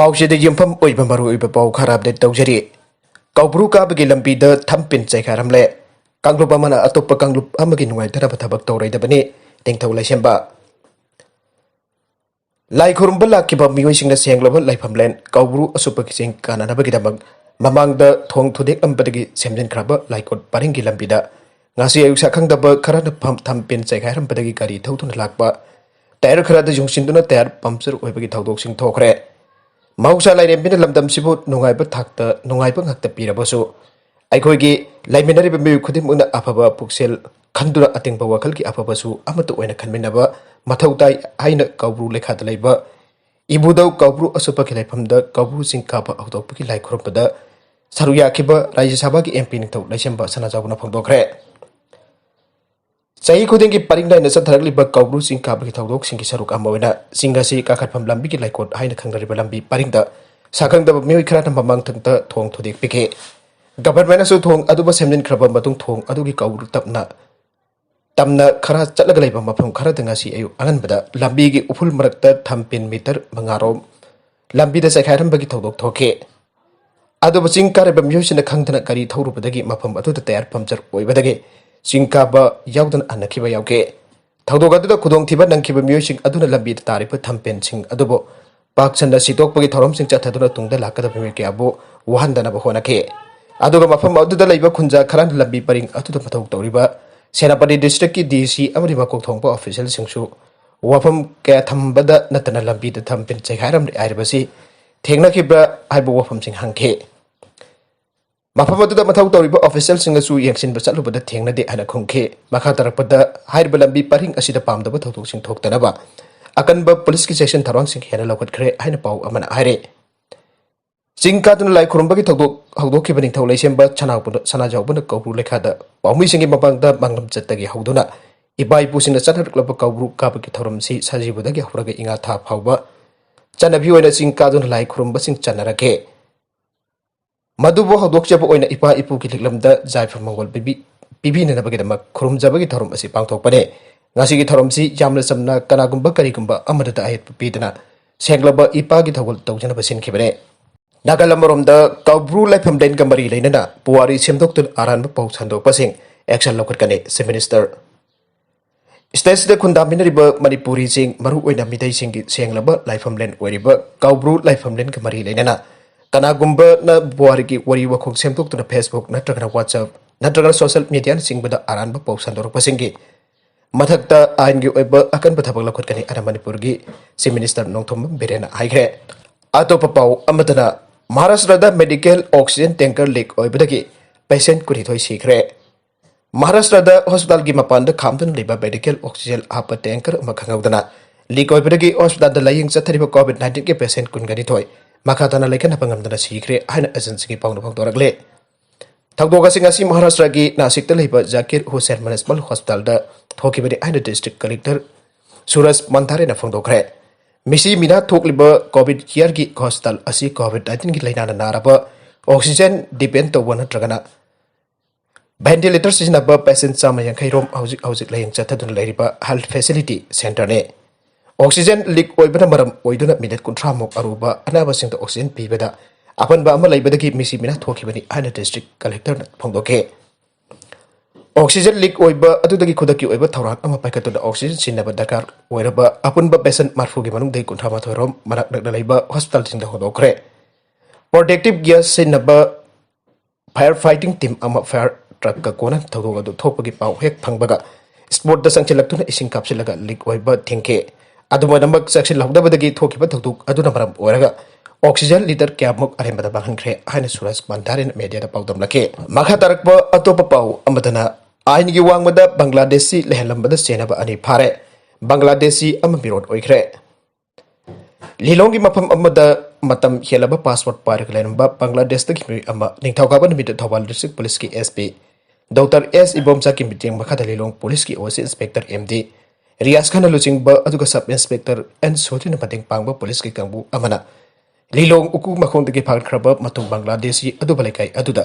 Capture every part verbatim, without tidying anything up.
ꯄꯥꯎꯁꯤꯗ ꯌꯨꯝꯐꯝ ꯑꯣꯏꯕ ꯃꯔꯨꯑꯣꯏꯕ ꯄꯥꯎ ꯈꯔ ꯑꯞꯗꯦꯠ ꯇꯧꯖꯔꯤ꯫ ꯀꯧꯕ꯭ꯔꯨ ꯀꯥꯕꯒꯤ ꯂꯝꯕꯤꯗ ꯊꯝꯄꯤꯟ ꯆꯩꯈꯥꯏꯔꯝꯂꯦ꯫ ꯀꯥꯡꯂꯨꯞ ꯑꯃꯅ ꯑꯇꯣꯞꯄ ꯀꯥꯡꯂꯨꯞ ꯑꯃꯒꯤ ꯅꯨꯡꯉꯥꯏꯇꯅꯕ ꯊꯕꯛ ꯇꯧꯔꯣꯏꯗꯕꯅꯤ꯫ ꯅꯤꯡꯊꯧ ꯂꯩꯁꯦꯝꯕ꯫ ꯂꯥꯏ ꯈꯨꯔꯨꯝꯕ ꯂꯥꯛꯈꯤꯕ ꯃꯤꯑꯣꯏꯁꯤꯡꯅ ꯁꯦꯡꯂꯕ ꯂꯥꯏꯐꯝꯂꯦꯟ ꯀꯧꯕ꯭ꯔꯨ ꯑꯁꯨꯞꯄꯒꯤ ꯆꯤꯡ ꯀꯥꯅꯅꯕꯒꯤꯗꯃꯛ ꯃꯃꯥꯡꯗ ꯊꯣꯡ ꯊꯨꯗꯦꯛꯂꯝꯕꯗꯒꯤ ꯁꯦꯝꯖꯤꯟꯈ꯭ꯔꯕ ꯂꯥꯏꯀꯣꯠ ꯄꯔꯤꯡꯒꯤ ꯂꯝꯕꯤꯗ ꯉꯁꯤ ꯑꯌꯨꯛ ꯁꯛꯈꯪꯗꯕ ꯈꯔꯅ ꯐꯝ-, ꯊꯝꯄꯤꯟ ꯆꯩꯈꯥꯏꯔꯝꯕꯗꯒꯤ ꯒꯥꯔꯤ ꯊꯧꯗꯨꯅ ꯂꯥꯛꯄ ꯇꯥꯌꯔ ꯈꯔꯗ ꯌꯨꯡꯁꯤꯟꯗꯨꯅ ꯇꯥꯌꯔ ꯄꯝꯆꯔ ꯑꯣꯏꯕꯒꯤ ꯊꯧꯗꯣꯛꯁꯤꯡ ꯊꯣꯛꯈ꯭ꯔꯦ꯫ ꯃꯍꯧꯁꯥ ꯂꯥꯏꯔꯦꯝꯕꯤꯅ ꯂꯝꯗꯝꯁꯤꯕꯨ ꯅꯨꯡꯉꯥꯏꯕ ꯊꯥꯛꯇ ꯅꯨꯡꯉꯥꯏꯕ ꯉꯥꯛꯇ ꯄꯤꯔꯕꯁꯨ, ꯑꯩꯈꯣꯏꯒꯤ ꯂꯩꯃꯤꯟꯅꯔꯤꯕ ꯃꯤꯑꯣꯏ ꯈꯨꯗꯤꯡꯃꯛꯅ ꯑꯐꯕ ꯄꯨꯛꯁꯦꯜ ꯈꯟꯗꯨꯅ ꯑꯇꯤꯡꯕ ꯋꯥꯈꯜꯒꯤ ꯑꯐꯕꯁꯨ ꯑꯃꯠꯇ ꯑꯣꯏꯅ ꯈꯟꯃꯤꯟꯅꯕ ꯃꯊꯧ ꯇꯥꯏ ꯍꯥꯏꯅ ꯀꯧꯕ꯭ꯔꯨ ꯂꯩꯈꯥꯗ ꯂꯩꯕ ꯏꯕꯨꯙꯧ ꯀꯧꯕ꯭ꯔꯨ ꯑꯁꯨꯞꯄꯒꯤ ꯂꯩꯐꯝꯗ ꯀꯧꯕ꯭ꯔꯨ ꯆꯤꯡ ꯀꯥꯕ ꯍꯧꯗꯣꯛꯄꯒꯤ ꯂꯥꯏ ꯈꯨꯔꯨꯝꯕꯗ ꯁꯔꯨꯛ ꯌꯥꯈꯤꯕ ꯔꯥꯖ꯭ꯌ ꯁꯚꯥꯒꯤ ꯑꯦꯝ ꯄꯤ ꯅꯤꯡꯊꯧ ꯂꯩꯁꯦꯝꯕ ꯁꯅꯥꯖꯥꯎꯕꯅ ꯐꯣꯡꯗꯣꯛꯈ꯭ꯔꯦ꯫ ꯆꯍꯤ ꯈꯨꯗꯤꯡꯒꯤ ꯄꯔꯤꯡ ꯅꯥꯏꯅ ꯆꯠꯊꯔꯛꯂꯤꯕ ꯀꯧꯕ꯭ꯔꯨ ꯆꯤꯡ ꯀꯥꯕꯒꯤ ꯊꯧꯗꯣꯛꯁꯤꯡꯒꯤ ꯁꯔꯨꯛ ꯑꯃ ꯑꯣꯏꯅ ꯆꯤꯡ ꯑꯁꯤ ꯀꯥꯈꯠꯐꯝ ꯂꯝꯕꯤꯒꯤ ꯂꯩꯀꯣꯠ ꯍꯥꯏꯅ ꯈꯪꯅꯔꯤꯕ ꯂꯝꯕꯤ ꯄꯔꯤꯡꯗ ꯁꯛꯈꯪꯗꯕ ꯃꯤꯑꯣꯏ ꯈꯔꯅ ꯃꯃꯥꯡꯊꯪꯗ ꯊꯣꯡ ꯊꯨꯗꯦꯛꯄꯤꯈꯤ꯫ ꯒꯚꯔꯟꯃꯦꯟꯅꯁꯨ ꯊꯣꯡ ꯑꯗꯨꯕꯨ ꯁꯦꯝꯖꯤꯟꯈ꯭ꯔꯕ ꯃꯇꯨꯡ ꯊꯣꯡ ꯑꯗꯨꯒꯤ ꯀꯧꯕ꯭ꯔꯨ ꯇꯞꯅ ꯇꯝꯅ ꯈꯔ ꯆꯠꯂꯒ ꯂꯩꯕ ꯃꯐꯝ ꯈꯔꯗ ꯉꯁꯤ ꯑꯌꯨꯛ ꯑꯉꯟꯕꯗ ꯂꯝꯕꯤꯒꯤ ꯎꯐꯨꯜ ꯃꯔꯛꯇ ꯊꯝꯄꯤꯟ ꯃꯤꯇꯔ ꯃꯉꯥꯔꯣꯝ ꯂꯝꯕꯤꯗ ꯆꯩꯈꯥꯏꯔꯝꯕꯒꯤ ꯊꯧꯗꯣꯛ ꯊꯣꯛꯈꯤ꯫ ꯑꯗꯨꯕꯨ ꯆꯤꯡ ꯀꯥꯔꯤꯕ ꯃꯤꯑꯣꯏꯁꯤꯡꯅ ꯈꯪꯗꯅ ꯒꯥꯔꯤ ꯊꯧꯔꯨꯕꯗꯒꯤ ꯃꯐꯝ ꯑꯗꯨꯗ ꯇꯌꯥꯔ ꯄꯝꯆꯔ ꯑꯣꯏꯕꯗꯒꯤ ꯆꯤꯡ ꯀꯥꯕ ꯌꯥꯎꯗꯅ ꯍꯟꯅꯈꯤꯕ ꯌꯥꯎꯈꯤ꯫ ꯊꯧꯗꯣꯛ ꯑꯗꯨꯗ ꯈꯨꯗꯣꯡꯊꯤꯕ ꯅꯪꯈꯤꯕ ꯃꯤꯑꯣꯏꯁꯤꯡ ꯑꯗꯨꯅ ꯂꯝꯕꯤꯗ ꯇꯥꯔꯤꯕ ꯊꯝꯄꯦꯟꯁꯤꯡ ꯑꯗꯨꯕꯨ ꯄꯥꯛ ꯁꯟꯅ ꯁꯤꯗꯣꯛꯄꯒꯤ ꯊꯧꯔꯝꯁꯤꯡ ꯆꯠꯊꯗꯨꯅ ꯇꯨꯡꯗ ꯂꯥꯛꯀꯗꯕ ꯃꯤꯑꯣꯏ ꯀꯌꯥꯕꯨ ꯋꯥꯍꯟꯗꯅꯕ ꯍꯣꯠꯅꯈꯤ꯫ ꯑꯗꯨꯒ ꯃꯐꯝ ꯑꯗꯨꯗ ꯂꯩꯕ ꯈꯨꯟꯖꯥ ꯈꯔꯅ ꯂꯝꯕꯤ ꯄꯔꯤꯡ ꯑꯗꯨꯗ ꯃꯊꯧ ꯇꯧꯔꯤꯕ ꯁꯦꯅꯥꯄꯇꯤ ꯗꯤꯁꯇ꯭ꯔꯤꯛꯀꯤ ꯗꯤ ꯁꯤ ꯑꯃꯗꯤ ꯃꯀꯣꯛ ꯊꯣꯡꯕ ꯑꯣꯐꯤꯁꯤꯌꯦꯜꯁꯤꯡꯁꯨ ꯋꯥꯐꯝ ꯀꯌꯥ ꯊꯝꯕꯗ ꯅꯠꯇꯅ ꯂꯝꯕꯤꯗ ꯊꯝꯄꯤꯟ ꯆꯩꯈꯥꯏꯔꯝꯂꯦ ꯍꯥꯏꯔꯤꯕꯁꯤ ꯊꯦꯡꯅꯈꯤꯕ꯭ꯔꯥ ꯍꯥꯏꯕ ꯋꯥꯐꯝꯁꯤꯡ ꯍꯪꯈꯤ꯫ ꯃꯐꯝ ꯑꯗꯨꯗ ꯃꯊꯧ ꯇꯧꯔꯤꯕ ꯑꯣꯐꯤꯁꯤꯌꯦꯜꯁꯤꯡꯅꯁꯨ ꯌꯦꯡꯁꯤꯟꯕ ꯆꯠꯂꯨꯕꯗ ꯊꯦꯡꯅꯗꯦ ꯍꯥꯏꯅ ꯈꯨꯝꯈꯤ꯫ ꯃꯈꯥ ꯇꯥꯔꯛꯄꯗ ꯍꯥꯏꯔꯤꯕ ꯂꯝꯕꯤ ꯄꯔꯤꯡ ꯑꯁꯤꯗ ꯄꯥꯝꯗꯕ ꯊꯧꯗꯣꯛꯁꯤꯡ ꯊꯣꯛꯇꯅꯕ ꯑꯀꯟꯕ ꯄꯨꯂꯤꯁꯀꯤ ꯆꯦꯛꯁꯤꯟ ꯊꯧꯔꯥꯡꯁꯤꯡ ꯍꯦꯟꯅ ꯂꯧꯈꯠꯈ꯭ꯔꯦ ꯍꯥꯏꯅ ꯄꯥꯎ ꯑꯃꯅ ꯍꯥꯏꯔꯦ꯫ ꯆꯤꯡ ꯀꯥꯗꯨꯅ ꯂꯥꯏ ꯈꯨꯔꯨꯝꯕꯒꯤ ꯊꯧꯗꯣꯛ ꯍꯧꯗꯣꯛꯈꯤꯕ ꯅꯤꯡꯊꯧ ꯂꯩꯁꯦꯝꯕ ꯁꯅꯥꯎꯕꯅ-, ꯁꯅꯥꯖꯥꯎꯕꯅ ꯀꯧꯕ꯭ꯔꯨ ꯂꯩꯈꯥꯗ ꯄꯥꯎꯃꯤꯁꯤꯡꯒꯤ ꯃꯃꯥꯡꯗ ꯃꯥꯡꯂꯝ ꯆꯠꯇꯒꯤ ꯍꯧꯗꯨꯅ ꯏꯄꯥ ꯏꯄꯨꯁꯤꯡꯅ ꯆꯠꯅꯔꯛꯂꯕ ꯀꯧꯕ꯭ꯔꯨ ꯀꯥꯕꯒꯤ ꯊꯧꯔꯝꯁꯤ ꯁꯖꯤꯕꯨꯗꯒꯤ ꯍꯧꯔꯒ ꯏꯉꯥ ꯊꯥ ꯐꯥꯎꯕ ꯆꯠꯅꯕꯤ ꯑꯣꯏꯅ ꯆꯤꯡ ꯀꯥꯗꯨꯅ ꯂꯥꯏ ꯈꯨꯔꯨꯝꯕꯁꯤꯡ ꯆꯠꯅꯔꯛꯈꯤ꯫ ꯃꯗꯨꯕꯨ ꯍꯧꯗꯣꯛꯆꯕ ꯑꯣꯏꯅ ꯏꯄꯥ ꯏꯄꯨꯒꯤ ꯂꯤꯛꯂꯝꯗ ꯌꯥꯏꯐ ꯃꯪꯒꯣꯜ ꯄꯤꯕꯤ-, ꯄꯤꯕꯤꯅꯅꯕꯒꯤꯗꯃꯛ ꯈꯨꯔꯨꯝꯖꯕꯒꯤ ꯊꯧꯔꯝ ꯑꯁꯤ ꯄꯥꯡꯊꯣꯛꯄꯅꯤ꯫ ꯉꯁꯤꯒꯤ ꯊꯧꯔꯝꯁꯤ ꯌꯥꯝꯅ ꯆꯝꯅ ꯀꯅꯥꯒꯨꯝꯕ ꯀꯔꯤꯒꯨꯝꯕ ꯑꯃꯗꯇ ꯑꯍꯦꯠꯄ ꯄꯤꯗꯅ ꯁꯦꯡꯂꯕ ꯏꯄꯥꯒꯤ ꯊꯧꯒꯜ ꯇꯧꯖꯅꯕ ꯁꯤꯟꯈꯤꯕꯅꯤ꯫ ꯅꯥꯒꯥꯂꯦꯟ ꯑꯃꯔꯣꯝꯗ ꯀꯧꯕ꯭ꯔꯨ ꯂꯥꯏꯐꯝꯂꯦꯟꯒ ꯃꯔꯤ ꯂꯩꯅꯅ ꯄꯨꯋꯥꯔꯤ ꯁꯦꯝꯗꯣꯛꯇꯨꯅ ꯑꯔꯥꯟꯕ ꯄꯥꯎ ꯁꯟꯗꯣꯛꯄꯁꯤꯡ action ꯂꯧꯈꯠꯀꯅꯤ Chief Minister꯫ State ꯑꯁꯤꯗ ꯈꯨꯟꯗꯥꯃꯤꯟꯅꯔꯤꯕ ꯃꯅꯤꯄꯨꯔꯤꯁꯤꯡ, ꯃꯔꯨꯑꯣꯏꯅ ꯃꯤꯇꯩꯁꯤꯡꯒꯤ ꯁꯦꯡꯂꯕ ꯂꯥꯏꯐꯝꯂꯦꯟ ꯑꯣꯏꯔꯤꯕ ꯀꯧꯕ꯭ꯔꯨ ꯂꯥꯏꯐꯝꯂꯦꯟꯒ ꯃꯔꯤ ꯂꯩꯅꯅ ꯀꯅꯥꯒꯨꯝꯕꯅ ꯄꯨꯋꯥꯔꯤꯒꯤ ꯋꯥꯔꯤ ꯋꯥꯈꯣꯡ ꯁꯦꯝꯗꯣꯛꯇꯨꯅ Facebook ꯅꯠꯇ꯭ꯔꯒꯅ WhatsApp ꯅꯠꯇ꯭ꯔꯒꯅ social mediaꯅꯆꯤꯡꯕꯗ ꯑꯔꯥꯟꯕ ꯄꯥꯎ ꯁꯟꯗꯣꯔꯛꯄꯁꯤꯡꯒꯤ ꯃꯊꯛꯇ ꯑꯥꯏꯟꯒꯤ ꯑꯣꯏꯕ ꯑꯀꯟꯕ ꯊꯕꯛ ꯂꯧꯈꯠꯀꯅꯤ ꯍꯥꯏꯅ ꯃꯅꯤꯄꯨꯔꯒꯤ Chief Minister ꯅꯣꯡꯊꯣꯝꯕꯝ ꯕꯤꯔꯦꯟꯅ ꯍꯥꯏꯈ꯭ꯔꯦ꯫ ꯑꯇꯣꯞꯄ ꯄꯥꯎ ꯑꯃꯗꯅ ꯃꯍꯥꯔꯥꯁꯇ꯭ꯔꯗ medical oxygen tanker leak ꯑꯣꯏꯕꯗꯒꯤ patient ꯀꯨꯟꯅꯤꯊꯣꯏ ꯁꯤꯈ꯭ꯔꯦ꯫ ꯃꯍꯥꯔꯥꯁꯇ꯭ꯔꯗ hospitalꯒꯤ ꯃꯄꯥꯟꯗ ꯈꯥꯝꯗꯨꯅ ꯂꯩꯕ medical oxygen ꯍꯥꯞꯄ tanker ꯑꯃ ꯈꯪꯍꯧꯗꯅ leak ꯑꯣꯏꯕꯗꯒꯤ hospitalꯗ ꯂꯥꯌꯦꯡ ꯆꯠꯊꯔꯤꯕ COVID nineteenꯒꯤ patient ꯀꯨꯟꯒ ꯅꯤꯊꯣꯏ ꯃꯈꯥ ꯇꯥꯅ ꯂꯩꯈꯠꯅꯕ ꯉꯝꯗꯅ ꯁꯤꯈ꯭ꯔꯦ ꯍꯥꯏꯅ agencyꯒꯤ ꯄꯥꯎꯅ ꯐꯣꯡꯗꯣꯔꯛꯂꯦ꯫ ꯊꯧꯗꯣꯛ ꯑꯁꯤ ꯉꯁꯤ ꯃꯍꯥꯔꯥꯁꯇ꯭ꯔꯒꯤ ꯅꯥꯁꯤꯛꯇ ꯂꯩꯕ ꯖꯥꯀꯤꯔ ꯍꯨꯁꯦꯟ Municipal Hospitalꯗ ꯊꯣꯛꯈꯤꯕꯅꯤ ꯍꯥꯏꯅ district collector ꯁꯨꯔꯖ ꯃꯟꯙꯥꯔꯦꯅ ꯐꯣꯡꯗꯣꯛꯈ꯭ꯔꯦ꯫ ꯃꯤꯁꯤ ꯃꯤꯅꯥ ꯊꯣꯛꯂꯤꯕ COVID careꯒꯤ hospital ꯑꯁꯤ COVID nineteenꯒꯤ ꯂꯥꯏꯅꯥꯅ ꯅꯥꯔꯕ oxygen depend ꯇꯧꯕ ꯅꯠꯇ꯭ꯔꯒꯅ ventilator ꯁꯤꯖꯤꯟꯅꯕ patient ꯆꯥꯝꯃ ꯌꯥꯡꯈꯩ ꯔꯣꯝ ꯍꯧꯖꯤꯛ ꯍꯧꯖꯤꯛ ꯂꯥꯌꯦꯡ ꯆꯠꯊꯗꯨꯅ ꯂꯩꯔꯤꯕ health facility centreꯅꯤ꯫ Oxygen leak ꯑꯣꯏꯕꯅ ꯃꯔꯝ ꯑꯣꯏꯗꯨꯅ minute ꯀꯨꯟꯊ꯭ꯔꯥꯃꯨꯛ ꯑꯔꯨꯕ ꯑꯅꯥꯕꯁꯤꯡꯗ oxygen ꯄꯤꯕꯗ ꯑꯄꯟꯕ ꯑꯃ ꯂꯩꯕꯗꯒꯤ ꯃꯤꯁꯤ ꯃꯤꯅꯥ ꯊꯣꯛꯈꯤꯕꯅꯤ ꯍꯥꯏꯅ district collectorꯅ ꯐꯣꯡꯗꯣꯛꯈꯤ꯫ Oxygen leak ꯑꯣꯏꯕ ꯑꯗꯨꯗꯒꯤ ꯈꯨꯗꯛꯀꯤ ꯑꯣꯏꯕ ꯊꯧꯔꯥꯡ ꯑꯃ ꯄꯥꯏꯈꯠꯇꯨꯅ oxygen ꯁꯤꯖꯤꯟꯅꯕ ꯗꯔꯀꯥꯔ ꯑꯣꯏꯔꯕ ꯑꯄꯨꯟꯕ patient ꯃꯔꯤꯐꯨꯒꯤ ꯃꯅꯨꯡꯗꯒꯤ ꯀꯨꯟꯊ꯭ꯔꯥꯃꯥꯊꯣꯏ ꯔꯣꯝ ꯃꯅꯥꯛ ꯅꯛꯅ ꯂꯩꯕ hospitalꯁꯤꯡꯗ ꯍꯣꯡꯗꯣꯛꯈ꯭ꯔꯦ꯫ Protective gear ꯁꯤꯖꯤꯟꯅꯕ fire fighting team ꯑꯃ fire truckꯀ ꯀꯣꯟꯅ ꯊꯧꯗꯣꯛ ꯑꯗꯨ ꯊꯣꯛꯄꯒꯤ ꯄꯥꯎ ꯍꯦꯛ ꯐꯪꯕꯒ spotꯇ ꯆꯪꯁꯤꯜꯂꯛꯇꯨꯅ ꯏꯁꯤꯡ ꯀꯥꯞꯁꯤꯜꯂꯒ leak ꯑꯣꯏꯕ ꯊꯤꯡꯈꯤ꯫ ꯑꯗꯨꯃꯛꯅꯃꯛ ꯆꯪꯁꯤꯜꯍꯧꯗꯕꯗꯒꯤ ꯊꯣꯛꯈꯤꯕ ꯊꯧꯗꯣꯛ ꯑꯗꯨꯅ ꯃꯔꯝ ꯑꯣꯏꯔꯒ oxygen litre ꯀꯌꯥꯃꯨꯛ ꯑꯔꯦꯝꯕꯗ ꯃꯥꯡꯍꯟꯈ꯭ꯔꯦ ꯍꯥꯏꯅ ꯁꯨꯔꯖ ꯃꯟꯙꯥꯔꯦꯅ mediaꯗ ꯄꯥꯎꯗꯝꯂꯛꯈꯤ꯫ ꯃꯈꯥ ꯇꯥꯔꯛꯄ ꯑꯇꯣꯞꯄ ꯄꯥꯎ ꯑꯃꯗꯅ ꯑꯥꯏꯟꯒꯤ ꯋꯥꯡꯃꯗ ꯕꯪꯒ꯭ꯂꯥꯗꯦꯁꯤ ꯂꯩꯍꯜꯂꯝꯕꯗ ꯆꯦꯟꯅꯕ ꯑꯅꯤ ꯐꯥꯔꯦ꯫ ꯕꯪꯒ꯭ꯂꯥꯗꯦꯁꯤ ꯑꯃ ꯃꯤꯔꯣꯠ ꯑꯣꯏꯈ꯭ꯔꯦ꯫ ꯂꯤꯂꯣꯡꯒꯤ ꯃꯐꯝ ꯑꯃꯗ ꯃꯇꯝ ꯍꯦꯜꯂꯕ passport ꯄꯥꯏꯔꯒ ꯂꯩꯔꯝꯕ ꯕꯪꯒ꯭ꯂꯥꯗꯦꯁꯇꯒꯤ ꯃꯤꯑꯣꯏ ꯑꯃ ꯅꯤꯡꯊꯧꯀꯥꯕ ꯅꯨꯃꯤꯠꯇ Thoubal district policeꯀꯤ SP Doctor S ꯏꯕꯣꯝꯆꯥꯒꯤ ꯃꯤꯠꯌꯦꯡ ꯃꯈꯥꯗ ꯂꯤꯂꯣꯡ policeꯀꯤ OC inspector MD ꯔꯤꯌꯥꯖ ꯈꯥꯟꯅ ꯂꯨꯆꯤꯡꯕ ꯑꯗꯨꯒ sub inspector N ꯁꯣꯗꯤꯅ ꯃꯇꯦꯡ ꯄꯥꯡꯕ policeꯀꯤ ꯀꯥꯡꯕꯨ ꯑꯃꯅ ꯂꯤꯂꯣꯡ ꯎꯀꯨ ꯃꯈꯣꯡꯗꯒꯤ ꯐꯥꯒꯠꯈ꯭ꯔꯕ ꯃꯇꯨꯡ ꯕꯪꯒ꯭ꯂꯥꯗꯦꯁꯤ ꯑꯗꯨꯕ ꯂꯩꯀꯥꯏ ꯑꯗꯨꯗ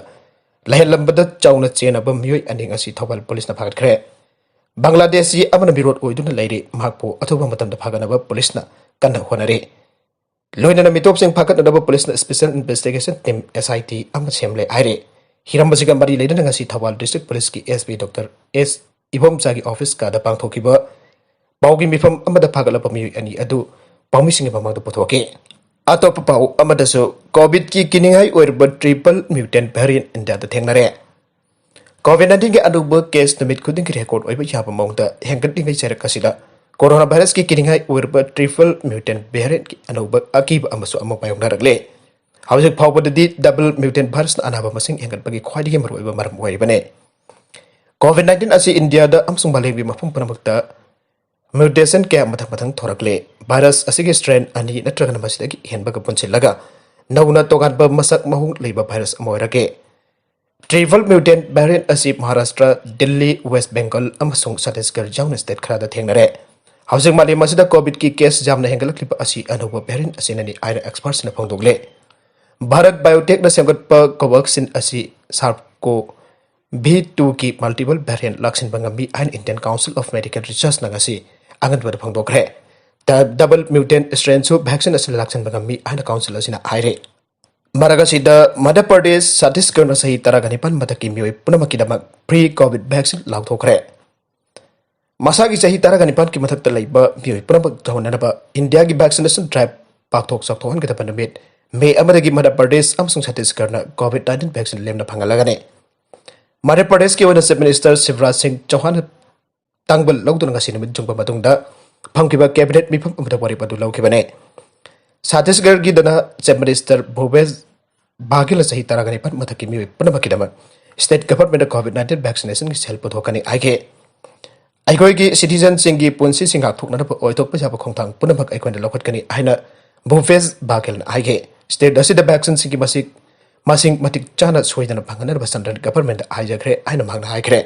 ꯂꯩꯍꯜꯂꯝꯕꯗ ꯆꯥꯎꯅ ꯆꯦꯟꯅꯕ ꯃꯤꯑꯣꯏ ꯑꯅꯤ ꯉꯁꯤ ꯊꯧꯕꯥꯜ policeꯅ ꯐꯥꯒꯠꯈ꯭ꯔꯦ꯫ ꯕꯪꯒ꯭ꯂꯥꯗꯦꯁꯤ ꯑꯃꯅ ꯃꯤꯔꯣꯠ ꯑꯣꯏꯗꯨꯅ ꯂꯩꯔꯤ꯫ ꯃꯍꯥꯛꯄꯨ ꯑꯊꯨꯕ ꯃꯇꯝꯗ ꯐꯥꯒꯠꯅꯕ policeꯅ ꯀꯟꯅ ꯍꯣꯠꯅꯔꯤ꯫ ꯂꯣꯏꯅꯅ ꯃꯤꯇꯣꯞꯁꯤꯡ ꯐꯥꯒꯠꯅꯅꯕ ꯄꯨꯂꯤꯁꯅ Special Investigation Team, S I T, ꯑꯃ ꯁꯦꯝꯂꯦ ꯍꯥꯏꯔꯤ꯫ ꯍꯤꯔꯝ ꯑꯁꯤꯒ ꯃꯔꯤ ꯂꯩꯅꯅ ꯉꯁꯤ ꯊꯧꯕꯥꯜ District Police ꯀꯤ S P Doctor S ꯏꯕꯣꯝꯆꯥꯒꯤ office ꯀꯥꯗ ꯄꯥꯡꯊꯣꯛꯈꯤꯕ ꯄꯥꯎꯒꯤ ꯃꯤꯐꯝ ꯑꯃꯗ ꯐꯥꯒꯠꯂꯕ ꯃꯤꯑꯣꯏ ꯑꯅꯤ ꯑꯗꯨ ꯄꯥꯎꯃꯤꯁꯤꯡꯒꯤ ꯃꯃꯥꯡꯗ ꯄꯨꯊꯣꯛꯈꯤ꯫ ꯑꯇꯣꯞꯄ ꯄꯥꯎ ꯑꯃꯗꯁꯨ, COVID ꯀꯤ ꯀꯤꯅꯤꯡꯉꯥꯏ ꯑꯣꯏꯔꯕ triple mutant variant India ꯗ ꯊꯦꯡꯅꯔꯦ꯫ COVID nineteen ꯒꯤ ꯑꯅꯧꯕ case ꯅꯨꯃꯤꯠ ꯈꯨꯗꯤꯡꯒꯤ record ꯑꯣꯏꯕ ꯌꯥꯕ ꯃꯑꯣꯡꯗ ꯍꯦꯟꯒꯠꯂꯤꯉꯩ ꯆꯩꯔꯛ ꯑꯁꯤꯗ coronavirus ꯀꯤ ꯀꯤꯅꯤꯡꯉꯥꯏ ꯑꯣꯏꯔꯕ triple mutant variant ꯀꯤ ꯑꯅꯧꯕ ꯑꯀꯤꯕ ꯑꯃꯁꯨ ꯑꯃ ꯃꯥꯌꯣꯛꯅꯔꯛꯂꯦ꯫ ꯍꯧꯖꯤꯛ ꯐꯥꯎꯕꯗꯗꯤ double mutant virus ꯅ ꯑꯅꯥꯕ ꯃꯁꯤꯡ ꯍꯦꯟꯒꯠꯄꯒꯤ ꯈ꯭ꯋꯥꯏꯗꯒꯤ ꯃꯔꯨꯑꯣꯏꯕ ꯃꯔꯝ ꯑꯣꯏꯔꯤꯕꯅꯤ꯫ COVID nineteen ꯑꯁꯤ India ꯗ ꯑꯃꯁꯨꯡ ꯃꯥꯂꯦꯝꯒꯤ ꯃꯐꯝ ꯄꯨꯝꯅꯃꯛꯇ mutation ꯀꯌꯥ ꯃꯊꯪ ꯃꯊꯪ ꯊꯣꯔꯛꯂꯦ꯫ Virus ꯑꯁꯤꯒꯤ strain ꯑꯅꯤ ꯅꯠꯇ꯭ꯔꯒꯅ ꯃꯁꯤꯗꯒꯤ ꯍꯦꯟꯕꯒ ꯄꯨꯟꯁꯤꯜꯂꯒ ꯅꯧꯅ ꯇꯣꯉꯥꯟꯕ ꯃꯁꯛ ꯃꯑꯣꯡ ꯂꯩꯕ virus ꯑꯃ ꯑꯣꯏꯔꯛꯂꯦ꯫ Triple mutant variant ꯑꯁꯤ ꯃꯍꯥꯔꯥꯁꯇ꯭ꯔ, ꯗꯤꯜꯂꯤ, ꯋꯦꯁ꯭ꯠ ꯕꯦꯡꯒꯜ ꯑꯃꯁꯨꯡ ꯆꯇꯤꯁꯒꯔ ꯌꯥꯎꯅ state ꯈꯔꯗ ꯊꯦꯡꯅꯔꯦ꯫ ꯍꯧꯖꯤꯛ ꯃꯥꯂꯦꯝ ꯑꯁꯤꯗ COVID ꯀꯤ case ꯌꯥꯝꯅ ꯍꯦꯟꯒꯠꯂꯛꯂꯤꯕ ꯑꯁꯤ ꯑꯅꯧꯕ variant ꯑꯁꯤꯅꯅꯤ ꯍꯥꯏꯅ experts ꯁꯤꯡꯅ ꯐꯣꯡꯗꯣꯛꯂꯦ꯫ Bharat Biotech ꯅ ꯁꯦꯝꯒꯠꯄ Covaxin ꯑꯁꯤ SARS-CoV two ꯒꯤ multiple variant ꯂꯥꯛꯁꯤꯟꯕ ꯉꯝꯃꯤ ꯍꯥꯏꯅ Indian Council of Medical Research ꯅ ꯉꯁꯤ ꯑꯉꯟꯕꯗ ꯐꯣꯡꯗꯣꯛꯈ꯭ꯔꯦ꯫ Double mutant strain ꯁꯨ vaccine ꯑꯁꯤꯅ ꯂꯥꯛꯁꯤꯟꯕ ꯉꯝꯃꯤ ꯍꯥꯏꯅ council ꯑꯁꯤꯅ ꯍꯥꯏꯔꯤ꯫ ꯃꯔꯛ ꯑꯁꯤꯗ, ꯃꯙ꯭ꯌ ꯄ꯭ꯔꯗꯦꯁ, ꯆꯇꯤꯁꯒꯔꯅ ꯆꯍꯤ ꯇꯔꯥꯒ ꯅꯤꯄꯥꯟ ꯃꯊꯛꯀꯤ ꯃꯤꯑꯣꯏ ꯄꯨꯝꯅꯃꯛꯀꯤꯗꯃꯛ free COVID vaccine ꯂꯥꯎꯊꯣꯛꯈ꯭ꯔꯦ꯫ ꯃꯁꯥꯒꯤ ꯆꯍꯤ ꯇꯔꯥꯒ ꯅꯤꯄꯥꯟꯒꯤ ꯃꯊꯛꯇ ꯂꯩꯕ ꯃꯤꯑꯣꯏ ꯄꯨꯝꯅꯃꯛ ꯇꯧꯍꯟꯅꯅꯕ ꯏꯟꯗꯤꯌꯥꯒꯤ vaccination drive ꯄꯥꯛꯊꯣꯛ ꯆꯥꯎꯊꯣꯛꯍꯟꯒꯗꯕ ꯅꯨꯃꯤꯠ ꯃꯦ ꯑꯃꯗꯒꯤ ꯃꯙ꯭ꯌ ꯄ꯭ꯔꯗꯦꯁ ꯑꯃꯁꯨꯡ ꯆꯇꯤꯁꯒꯔꯅ COVID nineteen vaccine ꯂꯦꯝꯅ ꯐꯪꯍꯜꯂꯒꯅꯤ꯫ ꯃꯙ꯭ꯌ ꯄ꯭ꯔꯗꯦꯁꯀꯤ ꯑꯣꯏꯅ Chief Minister ꯁꯤꯕꯔꯥꯖ ꯁꯤꯡ ꯆꯧꯍꯥꯟꯅ ꯇꯥꯡꯕ ꯂꯧꯗꯨꯅ ꯉꯁꯤ ꯅꯨꯃꯤꯠ ꯆꯨꯝꯕ ꯃꯇꯨꯡꯗ ꯐꯝꯈꯤꯕ cabinet ꯃꯤꯐꯝ ꯑꯃꯗ ꯋꯥꯔꯦꯞ ꯑꯗꯨ ꯂꯧꯈꯤꯕꯅꯤ꯫ ꯆꯇꯤꯁꯒꯔꯒꯤꯗꯅ Chief Minister ꯚꯨꯄꯦꯁ ꯕꯥꯘꯦꯜꯅ ꯆꯍꯤ ꯇꯔꯥꯒ ꯅꯤꯄꯥꯟ ꯃꯊꯛꯀꯤ ꯃꯤꯑꯣꯏ ꯄꯨꯝꯅꯃꯛꯀꯤꯗꯃꯛ state government ꯅ COVID nineteen vaccination ꯒꯤ ꯁꯦꯜ ꯄꯨꯊꯣꯛꯀꯅꯤ ꯍꯥꯏꯈꯤ꯫ ꯑꯩꯈꯣꯏꯒꯤ citizen ꯁꯤꯡꯒꯤ ꯄꯨꯟꯁꯤꯁꯤꯡ ꯉꯥꯛꯊꯣꯛꯅꯅꯕ ꯑꯣꯏꯊꯣꯛꯄ ꯌꯥꯕ ꯈꯣꯡꯊꯥꯡ ꯄꯨꯝꯅꯃꯛ ꯑꯩꯈꯣꯏꯅ ꯂꯧꯈꯠꯀꯅꯤ ꯍꯥꯏꯅ ꯚꯨꯄꯦꯁ ꯕꯥꯘꯦꯜꯅ ꯍꯥꯏꯈꯤ꯫ State ꯑꯁꯤꯗ vaccine ꯁꯤꯡꯒꯤ ꯃꯁꯤꯡ, ꯃꯁꯤꯡ ꯃꯇꯤꯛ ꯆꯥꯅ ꯁꯣꯏꯗꯅ ꯐꯪꯍꯟꯅꯕ central government ꯗ ꯍꯥꯏꯖꯈ꯭ꯔꯦ ꯍꯥꯏꯅ ꯃꯍꯥꯛꯅ ꯍꯥꯏꯈ꯭ꯔꯦ꯫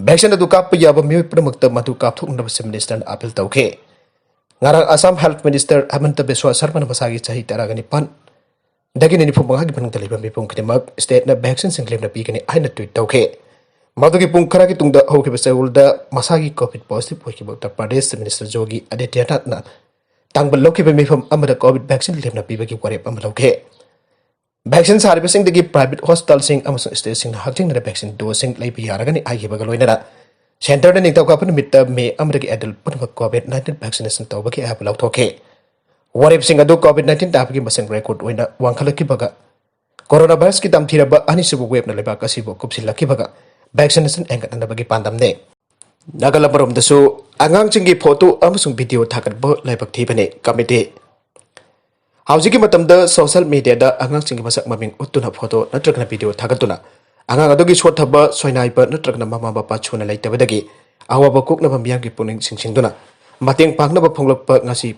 Vaccine ꯑꯗꯨ ꯀꯥꯞꯄ ꯌꯥꯕ ꯃꯤꯑꯣꯏ ꯄꯨꯝꯅꯃꯛꯇ ꯃꯗꯨ ꯀꯥꯞꯊꯣꯛꯅꯅꯕ Chief Minister ꯅ appeal ꯇꯧꯈꯤ꯫ ꯉꯔꯥꯡ Assam Health Minister ꯍꯤꯃꯟꯇ ꯕꯤꯁ꯭ꯋꯥ ꯁꯔꯃꯅ ꯃꯁꯥꯒꯤ ꯆꯍꯤ ꯇꯔꯥꯒ ꯅꯤꯄꯥꯟ ꯗꯒꯤꯅ ꯅꯤꯐꯨ ꯃꯉꯥꯒꯤ ꯃꯅꯨꯡꯗ ꯂꯩꯕ ꯃꯤꯄꯨꯝ ꯈꯨꯗꯤꯡꯃꯛ state ꯅ vaccine ꯁꯤꯡ ꯂꯦꯝꯅ ꯄꯤꯒꯅꯤ ꯍꯥꯏꯅ tweet ꯇꯧꯈꯤ꯫ ꯃꯗꯨꯒꯤ ꯄꯨꯡ ꯈꯔꯒꯤ ꯇꯨꯡꯗ ꯍꯧꯈꯤꯕ ꯆꯌꯣꯜꯗ ꯃꯁꯥꯒꯤ COVID positive ꯑꯣꯏꯈꯤꯕ ꯎꯠꯇꯔ ꯄ꯭ꯔꯗꯦꯁ Chief Minister ꯌꯣꯒꯤ ꯑꯥꯗꯤꯇ꯭ꯌꯅꯥꯊꯅ ꯇꯥꯡꯕ ꯂꯧꯈꯤꯕ ꯃꯤꯐꯝ ꯑꯃꯗ ꯀꯣꯚꯤꯗ ꯚꯦꯛꯁꯤꯟ ꯂꯦꯝꯅ ꯄꯤꯕꯒꯤ ꯋꯥꯔꯦꯞ ꯑꯃ ꯂꯧꯈꯤ꯫ ꯚꯦꯛꯁꯤꯟ ꯁꯥꯔꯤꯕꯁꯤꯡꯗꯒꯤ ꯄ꯭ꯔꯥꯏꯚꯦꯠ ꯍꯣꯁꯄꯤꯇꯥꯜꯁꯤꯡ ꯑꯃꯁꯨꯡ ꯁ꯭ꯇꯦꯠꯁꯤꯡꯅ ꯍꯛꯊꯦꯡꯅꯅ ꯚꯦꯛꯁꯤꯟ ꯗꯣꯁꯁꯤꯡ ꯂꯩꯕ ꯌꯥꯔꯒꯅꯤ ꯍꯥꯏꯈꯤꯕꯒ ꯂꯣꯏꯅꯅ ꯁꯦꯟꯇꯔꯗ ꯅꯤꯡꯊꯧꯀꯥꯕ ꯅꯨꯃꯤꯠꯇ ꯃꯦ ꯑꯃꯗꯒꯤ ꯑꯦꯗꯜ ꯄꯨꯝꯅꯃꯛ ꯀꯣꯚꯤꯗ ꯅꯥꯏꯟꯇꯤꯟ ꯚꯦꯛꯁꯤꯅꯦꯁꯟ ꯇꯧꯕꯒꯤ ꯑꯌꯥꯕ ꯂꯧꯊꯣꯛꯈꯤ꯫ ꯋꯥꯔꯦꯞꯁꯤꯡ ꯑꯗꯨ ꯀꯣꯚꯤꯗ ꯅꯥꯏꯟꯇꯤꯟ ꯇꯥꯕꯒꯤ ꯃꯁꯤꯡ ꯔꯦꯀꯣꯔꯗ ꯑꯣꯏꯅ ꯋꯥꯡꯈꯠꯂꯛꯈꯤꯕꯒ ꯀꯣꯔꯣꯅꯥ ꯚꯥꯏꯔꯁꯀꯤ ꯇꯝꯊꯤꯔꯕ ꯑꯅꯤꯁꯨꯕ ꯋꯦꯕꯅ ꯂꯩꯕꯥꯛ ꯑꯁꯤꯕꯨ ꯀꯨꯞꯁꯤꯜꯂꯛꯈꯤꯕꯒ ꯚꯦꯛꯁꯤꯅꯦꯁꯟ ꯍꯦꯟꯒꯠꯅꯅꯕꯒꯤ ꯄꯥꯟꯗꯝꯅꯤ꯫ ꯅꯥꯒꯥꯂꯦꯟ ꯑꯃꯔꯣꯝꯗꯁꯨ ꯑꯉꯥꯡꯁꯤꯡꯒꯤ ꯐꯣꯇꯣ ꯑꯃꯁꯨꯡ ꯚꯤꯗꯤꯑꯣ ꯊꯥꯒꯠꯄ ꯂꯥꯏꯕꯛ ꯊꯤꯕꯅꯤ꯫ ꯀꯃꯤꯇꯤ ꯍꯧꯖꯤꯛꯀꯤ ꯃꯇꯝꯗ ꯁꯣꯁꯤꯌꯦꯜ ꯃꯤꯗꯤꯌꯥꯗ ꯑꯉꯥꯡꯁꯤꯡꯒꯤ ꯃꯁꯛ ꯃꯃꯤꯡ ꯎꯠꯇꯨꯅ ꯐꯣꯇꯣ ꯅꯠꯇ꯭ꯔꯒꯅ ꯚꯤꯗꯤꯑꯣ ꯊꯥꯒꯠꯇꯨꯅ ꯑꯉꯥꯡ ꯑꯗꯨꯒꯤ ꯁꯣꯠꯊꯕ, ꯁꯣꯏꯅꯥꯏꯕ ꯅꯠꯇ꯭ꯔꯒꯅ ꯃꯃꯥ ꯃꯄꯥ ꯁꯨꯅ ꯂꯩꯇꯕꯗꯒꯤ ꯑꯋꯥꯕ ꯀꯣꯛꯅꯕ ꯃꯤꯌꯥꯝꯒꯤ ꯄꯨꯛꯅꯤꯡ ꯆꯤꯡꯁꯤꯟꯗꯨꯅ ꯃꯇꯦꯡ ꯄꯥꯡꯅꯕ ꯐꯣꯡꯂꯛꯄ ꯉꯁꯤ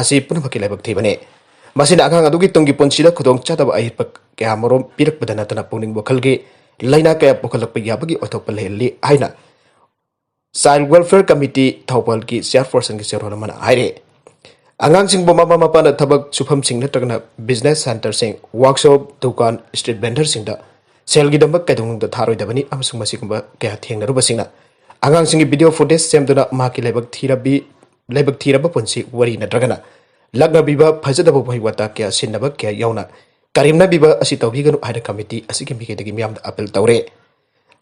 ꯑꯁꯤ ꯄꯨꯝꯅꯃꯛꯀꯤ ꯂꯥꯏꯕꯛ ꯊꯤꯕꯅꯤ꯫ ꯃꯁꯤꯅ ꯑꯉꯥꯡ ꯑꯗꯨꯒꯤ ꯇꯨꯡꯒꯤ ꯄꯨꯟꯁꯤꯗ ꯈꯨꯗꯣꯡꯆꯥꯗꯕ ꯑꯌꯦꯠꯄ ꯀꯌꯥꯃꯔꯨꯝ ꯄꯤꯔꯛꯄꯗ ꯅꯠꯇꯅ ꯄꯨꯛꯅꯤꯡ ꯋꯥꯈꯜꯒꯤ ꯂꯥꯏꯅꯥ ꯀꯌꯥ ꯄꯨꯈꯠꯂꯛꯄ ꯌꯥꯕꯒꯤ ꯑꯣꯏꯊꯣꯛꯄ ꯂꯩꯍꯜꯂꯤ ꯍꯥꯏꯅ ꯆꯥꯏꯜ ꯋꯦꯜꯐꯤꯌꯔ ꯀꯃꯤꯇꯤ ꯊꯧꯕꯥꯜꯒꯤ ꯆꯦꯌꯔꯄꯔꯁꯟꯒꯤ ꯆꯦꯔꯣꯜ ꯑꯃꯅ ꯍꯥꯏꯔꯤ꯫ ꯑꯉꯥꯡꯁꯤꯡꯕꯨ ꯃꯃꯥ ꯃꯄꯥꯅ ꯊꯕꯛ ꯁꯨꯐꯝꯁꯤꯡ ꯅꯠꯇ꯭ꯔꯒꯅ ꯕꯤꯖꯤꯅꯦꯁ ꯁꯦꯟꯇꯔꯁꯤꯡ, ꯋꯥꯔꯛꯁꯣꯞ, ꯗꯨꯀꯥꯟ, ꯁ꯭ꯇ꯭ꯔꯤꯠ ꯚꯦꯟꯗꯔꯁꯤꯡꯗ ꯁꯦꯜꯒꯤꯗꯃꯛ ꯀꯩꯗꯧꯅꯨꯡꯗ ꯊꯥꯔꯣꯏꯗꯕꯅꯤ ꯑꯃꯁꯨꯡ ꯃꯁꯤꯒꯨꯝꯕ ꯀꯌꯥ ꯊꯦꯡꯅꯔꯨꯕꯁꯤꯡꯅ ꯑꯉꯥꯡꯁꯤꯡꯒꯤ ꯚꯤꯗꯤꯑꯣ ꯐꯨꯇꯦꯖ ꯁꯦꯝꯗꯨꯅ ꯃꯍꯥꯛꯀꯤ ꯂꯥꯏꯕꯛ ꯊꯤꯔꯕꯤ, ꯂꯥꯏꯕꯛ ꯊꯤꯔꯕ ꯄꯨꯟꯁꯤ ꯋꯥꯔꯤ ꯅꯠꯇ꯭ꯔꯒꯅ ꯂꯛꯅꯕꯤꯕ, ꯐꯖꯗꯕ ꯋꯥꯍꯩ ꯋꯥꯇꯥ ꯀꯌꯥ ꯁꯤꯖꯤꯟꯅꯕ ꯀꯌꯥ ꯌꯥꯎꯅ ꯀꯔꯦꯝꯅꯕꯤꯕ ꯑꯁꯤ ꯇꯧꯕꯤꯒꯅꯨ ꯍꯥꯏꯅ ꯀꯃꯤꯇꯤ ꯑꯁꯤꯒꯤ ꯃꯤꯀꯩꯗꯒꯤ ꯃꯤꯌꯥꯝꯗ ꯑꯄꯤꯜ ꯇꯧꯔꯦ꯫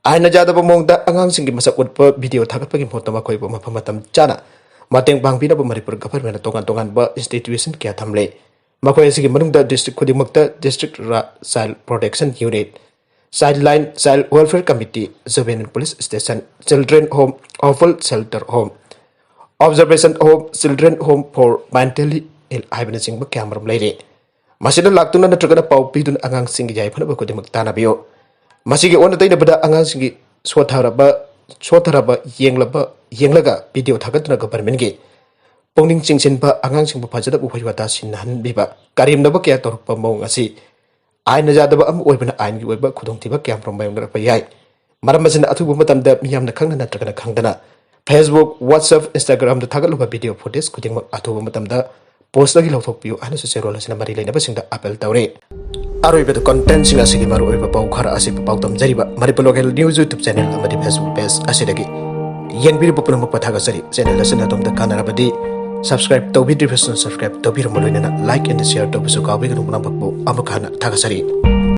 ꯑꯥꯏꯟꯅ ꯌꯥꯗꯕ ꯃꯑꯣꯡꯗ ꯑꯉꯥꯡꯁꯤꯡꯒꯤ ꯃꯁꯛ ꯎꯠꯄ ꯚꯤꯗꯤꯑꯣ ꯊꯥꯒꯠꯄꯒꯤ ꯃꯍꯨꯠꯇ ꯃꯈꯣꯏꯕꯨ ꯃꯐꯝ ꯃꯇꯝ ꯆꯥꯅ ꯃꯇꯦꯡ ꯄꯥꯡꯕꯤꯅꯕ ꯃꯅꯤꯄꯨꯔ ꯒꯚꯔꯟꯃꯦꯟꯠꯅ ꯇꯣꯉꯥꯟ ꯇꯣꯉꯥꯟꯕ ꯏꯟꯁꯇꯤꯇ꯭ꯌꯨꯁꯟ ꯀꯌꯥ ꯊꯝꯂꯦ꯫ ꯃꯈꯣꯏ ꯑꯁꯤꯒꯤ ꯃꯅꯨꯡꯗ ꯗꯤꯁꯇ꯭ꯔꯤꯛ ꯈꯨꯗꯤꯡꯃꯛꯇ ꯗꯤꯁꯇ꯭ꯔꯤꯛ ꯔ-, child protection unit, child line, child welfare committee, juvenile police station, children home, open shelter home, observation home, children home for mentally ill ꯍꯥꯏꯕꯅꯆꯤꯡꯕ ꯀꯌꯥ ꯑꯃꯔꯣꯝ ꯂꯩꯔꯦ꯫ ꯃꯁꯤꯗ ꯂꯥꯛꯇꯨꯅ ꯅꯠꯇ꯭ꯔꯒꯅ ꯄꯥꯎ ꯄꯤꯗꯨꯅ ꯑꯉꯥꯡꯁꯤꯡꯒꯤ ꯌꯥꯏꯐꯅꯕ ꯈꯨꯗꯤꯡꯃꯛ ꯇꯥꯟꯅꯕꯤꯌꯨ꯫ ꯃꯁꯤꯒꯤ ꯑꯣꯟꯅ ꯇꯩꯅꯕꯗ ꯑꯉꯥꯡꯁꯤꯡꯒꯤ ꯁꯣꯠꯊꯔꯕ, ꯁꯣꯠꯊꯔꯕ ꯌꯦꯡꯂꯕ, ꯌꯦꯡꯂꯒ ꯚꯤꯗꯤꯑꯣ ꯊꯥꯒꯠꯇꯨꯅ ꯒꯚꯔꯟꯃꯦꯟꯠꯀꯤ ꯄꯨꯛꯅꯤꯡ ꯆꯤꯡꯁꯤꯟꯕ, ꯑꯉꯥꯡꯁꯤꯡꯕꯨ ꯐꯖꯗꯕ ꯋꯥꯍꯩ ꯋꯥꯇꯥ ꯁꯤꯖꯤꯟꯅꯍꯟꯕꯤꯕ, ꯀꯔꯦꯝꯅꯕ ꯀꯌꯥ ꯇꯧꯔꯛꯄ ꯃꯑꯣꯡ ꯑꯁꯤ ꯑꯥꯏꯟꯅ ꯌꯥꯗꯕ ꯑꯃ ꯑꯣꯏꯕꯅ ꯑꯥꯏꯟꯒꯤ ꯑꯣꯏꯕ ꯈꯨꯗꯣꯡꯊꯤꯕ ꯀꯌꯥꯃꯔꯨꯝ ꯃꯥꯌꯣꯛꯅꯔꯛꯄ ꯌꯥꯏ꯫ ꯃꯔꯝ ꯑꯁꯤꯅ ꯑꯊꯨꯕ ꯃꯇꯝꯗ ꯃꯤꯌꯥꯝꯅ ꯈꯪꯅ ꯅꯠꯇ꯭ꯔꯒꯅ ꯈꯪꯗꯅ Facebook, WhatsApp, Instagramꯗ ꯊꯥꯒꯠꯂꯨꯕ ꯚꯤꯗꯤꯑꯣ ꯐꯨꯇꯦꯖ ꯈꯨꯗꯤꯡꯃꯛ ꯑꯊꯨꯕ ꯃꯇꯝꯗ ꯄꯣꯁꯇꯒꯤ ꯂꯧꯊꯣꯛꯄꯤꯌꯨ ꯍꯥꯏꯅꯁꯨ ꯆꯦꯔꯣꯜ ꯑꯁꯤꯅ ꯃꯔꯤ ꯂꯩꯅꯕꯁꯤꯡꯗ ꯑꯄꯤꯜ ꯇꯧꯔꯤ꯫ ꯑꯔꯣꯏꯕꯗ ꯀꯟꯇꯦꯟꯠꯁꯤꯡ ꯑꯁꯤꯒꯤ ꯃꯔꯨꯑꯣꯏꯕ ꯄꯥꯎ ꯈꯔ ꯑꯁꯤꯕꯨ ꯄꯥꯎꯗꯝꯖꯔꯤꯕ Manipur local news YouTube channel ꯑꯃꯗꯤ Facebook ꯄꯦꯖ ꯑꯁꯤꯗꯒꯤ ꯌꯦꯡꯕꯤꯔꯤꯕ ꯄꯨꯝꯅꯃꯛꯄꯨ ꯊꯥꯒꯠꯆꯔꯤ꯫ ꯆꯦꯅꯦꯜ ꯑꯁꯤꯅ ꯑꯗꯣꯝꯗ ꯀꯥꯟꯅꯔꯕꯗꯤ Subscribe ꯇꯧꯕꯤꯗ꯭ꯔꯤꯕꯁꯤꯡꯅ subscribe ꯇꯧꯕꯤꯔꯝꯕ ꯂꯣꯏꯅꯅ like and share ꯇꯧꯕꯁꯨ ꯀꯥꯎꯕꯤꯒꯅꯨ꯫ ꯄꯨꯝꯅꯃꯛꯄꯨ ꯑꯃꯨꯛ ꯍꯟꯅ ꯊꯥꯒꯠꯆꯔꯤ꯫